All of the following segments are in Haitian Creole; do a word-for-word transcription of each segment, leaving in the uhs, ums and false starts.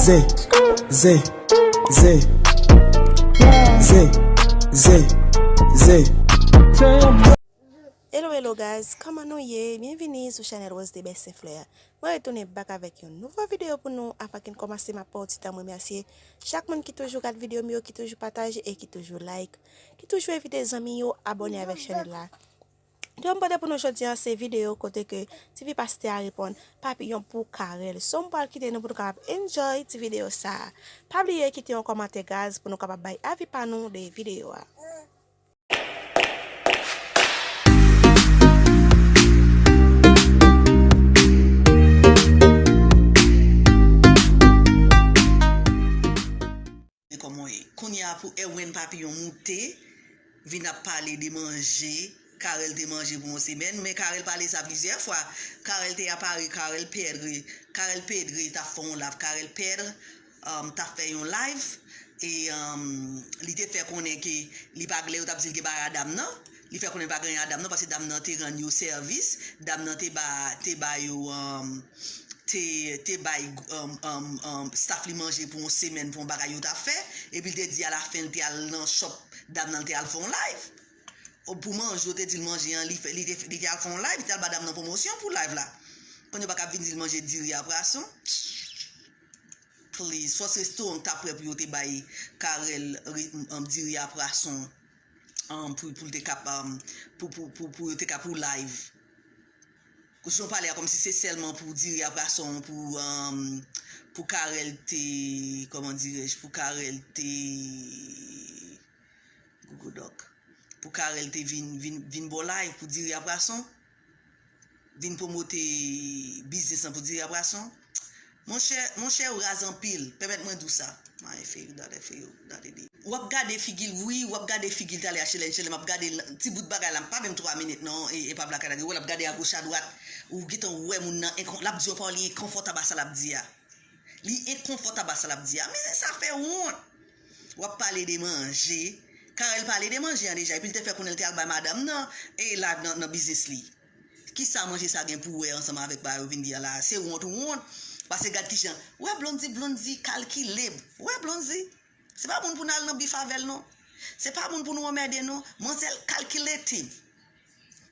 Zé, zé, zé. Zé, zé, zé. Hello, hello guys, kòman nou ye? Byenvini sou chanèl Rose de Bèsen Flè a. Mwen retounen back avèk yon nouvo videyo pou nou. Avan ke n kòmanse, m ap pran yon ti tan m remèsye chak moun ki toujou gad videyo m yo, ki toujou pataje e ki toujou like, ki toujou envite zanmi yo abòne avèk chanèl la. Videyo m pote pou nou jodi a se videyo kote ke Tivi Pastè a reponn Papiyon pou Carel. So m pral kite nou pou nou kapab enjoy ti videyo sa a. Pa bliye kite yon kòmantè guys pou nou kapab bay avi pa nou de videyo a. Kòman w ye? Kounye a pou Erwin Papiyon moute, vin ap pale de manje Carel te manje pou yon semèn, men Carel pale sa plizyè fwa. Carel te apare, Carel Pedre, Carel Pedre t ap fè yon live, Carel Pedre um, t ap fè yon live, e um, li te fè konnen ke li pa, lè yo t ap di l gen bagay a dam nan, li fè konnen pa gen anyen a dam nan, paske dam nan te rann yo sèvis, dam nan te ba, te ba yo, um, te, te bay um, um, um, staff li manje pou yon semèn pou yon bagay yo t ap fè, epi l te di alafen l te al nan shop dam nan, l te al fè yon live. O, pou manje, yo te di l manje an, li, fè, li, te, li te al fè yon live, li te al ba dam nan pwomosyon pou live la. Kounye a yo pa ka vin di l manje diri a pwason. Please, fòs restoran t ap prè pou yo te bay Carel re- um, diri a pwason um, pou, pou l te kap um, pou, pou, pou, pou yo te kap pou live. Jan w pale a kòmsi se sèlman pou diri a pwason pou um, pou Carel te, kòman dirèj, pou Carel te Gougoudòk. Pou Carel te vin, vin, vin ba w live pou diri a pwason. Vin pwomote biznis lan pou diri a pwason. Monchè, monchè, ou raz anpil. Pèmèt mwen di w sa. Ay, feyou, dale, feyou, dale de. W ap gade figi l, wi, w ap gade figi l talè a, chelè, chelè, m ap gade l, ti bout bagay la, m pa menm twa minit non, e, e pa blakadage, w wè l ap gade agoch adwat, ou gentan wè moun nan, enkon- l ap di yon pawòl, li enkonfòtab a sa l ap di a. Li enkonfòtab a sa l ap di a. Men sa fè wont. W ap pale de manje. Carel pale de manje an deja, epi l te fè konnen l te al bay madanm nan e live nan, nan biznis li. Kisa manje sa gen pou wè ansanm avèk bagay yo vin di a la? Se wont ou wont. Paske gad kijan, w wè Blondy, Blondy kalkile. W wè Blondy. Se pa moun pou n al nan bif avè l non. Se pa moun pou nou anmède non. Manzèl calculative.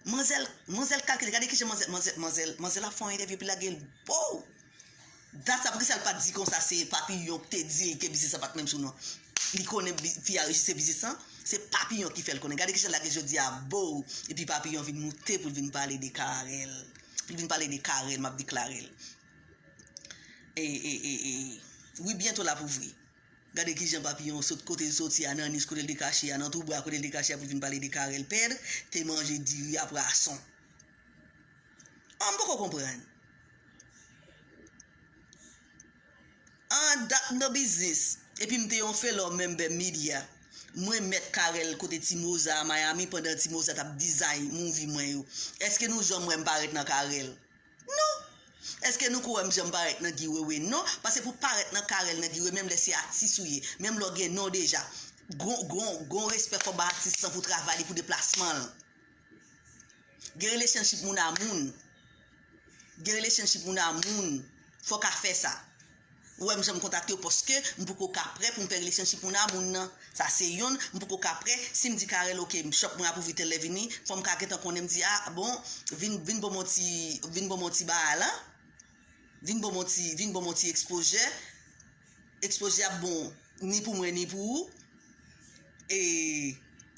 Manzèl, manzèl kalkile. Gade kijan manzèl, manzèl, manzèl, manzèl ap fè yon entèvyou epi lage l bow. Dat sa, poukisa l pa t di konsa se Papiyon ki te di ke biznis sa pa t menm sou non? Li konnen bi- fi a rejistre biznis lan. Se Papiyon ki fè l konnen. Gade kijan l lage jodi a bow. Epi Papiyon vin moute pou l vin pale de Carel. Pou l vin pale de Carel, m ap deklare l. E, e, e, e. Wi, byento l ap ouvri. Gade kijan Papiyon sot kote l soti a, nan nich kote l te kache a, nan twou bwa kote l te kache a pou l vin pale de Carel Pedre te manje diri a pwason. An m poko konprann. An dat m nan biznis, epi m te yon fellow member media. Mwen mèt Carel kote Timoza a Miami pandan Timoza t ap design movie mwen yo. Èske nou janm wè m parèt nan Carel? Non. Èske nou ko wè m janm parèt nan Guy Wewe? Non. Paske pou parèt nan Carel, nan Guy Wewe, menm lè se atis ou ye, menm lè w gen non deja, gon, gon, gon respè fò w ba atis lan pou travay li, pou deplasman l. Gen relationship moun a moun. Gen relationship moun a moun. Fò w ka fè sa. Ou wè m janm kontakte w paske m poko ka prè pou m fè relationship moun a moun nan. Sa se yonn, m poko ka prè. Si m di Carel, oke, m shop mwen ap ouvri tèl lè vini, fò m ka gentan konnen m di, a, bon, vin, vin ban m yon ti, vin ban m yon ti bagay la. Vin ban m yon ti, vin ban m yon ti exposure. Exposure ap bon, ni pou mwen, ni pou ou. E,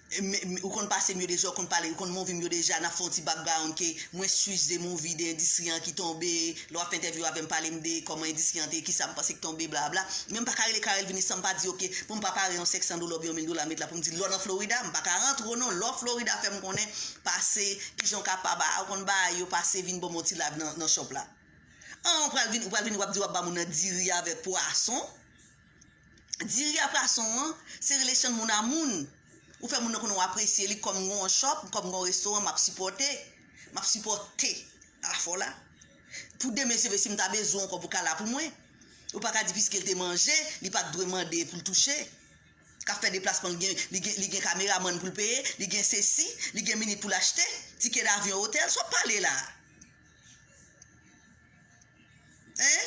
e, me- me- ou konn pase m yo deja, ou konn pale, ou konn movie m yo deja, n ap fè yon ti background ke mwen switch de movie, de endistri an ki tonbe, lè w ap fè entèvyou avè m, pale m de kòman endistri an te ye, kisa m panse k tonbe, bla bla. Men m pa ka rele Carel vini san m pa di, oke, pou m pa pare yon senk san dola oubyen yon mil dola, met la pou m di, lè w nan Florida, m pa ka rantre w non, lè w Florida, fè m konnen, pase, kijan w kapab, a, ou konn bagay yo, pase vin ban m yon ti live nan, nan shop la. An, ou pral vin, ou pral vin, w ap di w ap ba moun nan diri avèk pwason. Diri a pwason an, se relation moun a moun. Ou fè moun nan konnen w apresye li kòm gon shop, kòm gon restoran, m ap sipòte. M ap sipòte afè w la. Pou demen, si Dye vle, si m ta bezwen w ankò pou w ka la pou mwen. Ou pa ka di piske l te manje, li pa t dwe mande pou l touche. K ap fè deplasman, li gen, li gen, li gen kameramann pou l peye, li gen sesi, li gen minit pou l achte, tikè davyon, otèl, sa w ap pale la? Hein?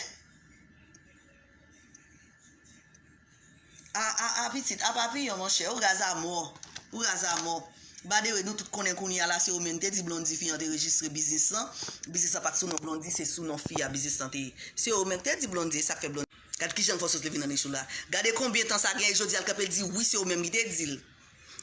A, a, a, pitit, a, Papiyon, monchè, ou raz a mò. Ou raz a mò. By the way, nou tout konnen kounye a la, se ou menm te di Blondy fi an te rejistre biznis lan. Biznis lan pa t sou non Blondy, se sou non fi a biznis lan te ye. Se ou menm ki te di Blondy, e sa k fè Blondy. Gad kijan l fè w sot leve nan nich ou la. Gade konbyen tan sa gen, e jodi a l kanpe l di wi, se ou menm ki te di l.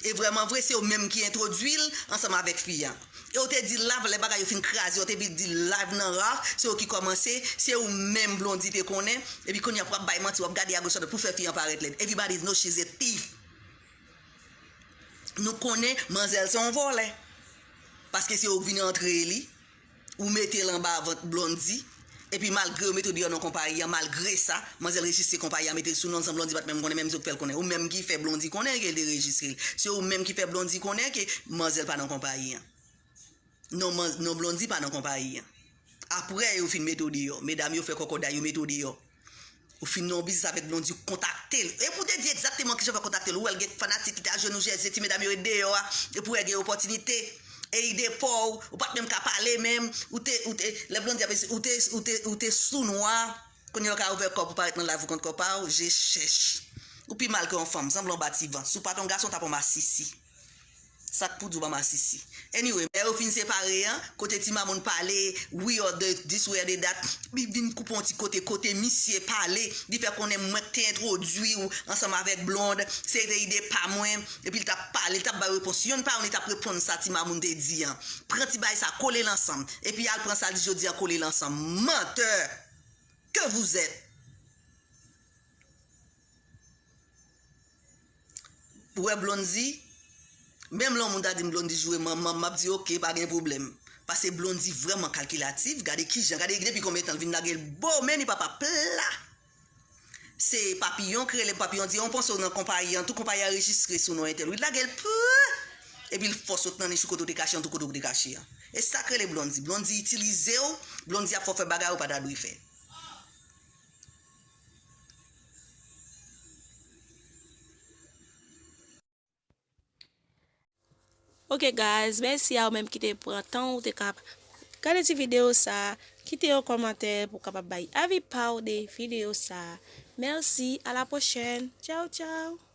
E vrèman vre, se ou menm ki entwodui l ansanm avèk fi a. E w te di live, lè bagay yo fin kraze, w te vin di live nan Ralph, se ou ki kòmanse, se ou menm Blondy te konnen. Epi kounye a pou w ap bay manti, w ap gade agoch adwat pou fè fi an parèt lèd. Everybody know she's a thief. Nou konnen manzèl se yon vòlè. Paske se ou k vin antre li. Ou mete l anba vant Blondy. Epi malgre yo mete w deyò nan konpayi an, malgre sa, manzèl rejistre konpayi an, mete l sou non l san Blondy pa t menm konnen, menm se ou k fè l konnen. Ou menm ki fè Blondy konnen ke l te rejistre l. Se ou menm ki fè Blondy konnen ke manzèl pa nan konpayi an. Non, man, non Blondy pa nan konpayi an. Apre yo fin mete w deyò. Medam yo fè kòkòday, yo mete w deyò. Ou fin nan yon biznis avèk Blondy, ou kontakte l. E pou te di egzakteman kijan fè kontakte l, ou wè l gen fanatik ki te ajenou jèze, ti medam yo ret deyò a, e pou wè gen opòtinite. E ide pa w, ou pa t menm ka pale menm, ou te, ou te, lè Blondy ap, ou te, ou te, ou te sou nwa, kounye a ou ka ouvè kò pou parèt nan live ou kont kò pa w, je chèch. Ou pi mal ke yon fanm, sanble yon bativant. Si w pa t yon gason, w t ap yon masisi. Sa k pou di w pa masisi. Anyway, lè yo fin separe an, kote Ti Mamoun pale, we are the this, we are the that, li vin koupe yon ti kote, kote misye pale, li fè konnen mwen k te entwodui w ansanm avèk Blonde, se te ide pa mwen, epi l t ap pale, li t ap bay repons, yonn pa yonn, li t ap reponn sa Ti Mamoun te di an. Pran ti bagay sa, kole l ansanm, epi al pran sa l di jodi a, kole l ansanm. Mantè! Que vous êtes! Ou wè Blondy, menm lè yon moun ta di m Blondy joure manman m, m ap di oke, pa gen pwoblèm. Paske Blondy vrèman kalkilatif, gade kijan, gade depi konbyen tan l vin lage l bo, men li papa pla. Se Papiyon k rele m, Papiyon di, ou panse w nan konpayi an, tout konpayi a rejistre sou non entèl. Wi, l lage l pran, epi l fè w sot nan nich ou kote w te kache an, tout kote w te kache an. E sa k rele Blondy. Blondy itilize w, Blondy ap fè w fè bagay ou pa ta dwe fè. Ok guys, mèsi a ou menm ki te pran tan ou te ka gade ti videyo sa, kite yon kòmantè pou w kapab bay avi pa w de videyo sa. Mèsi, a la pwochèn, tchaw tchaw.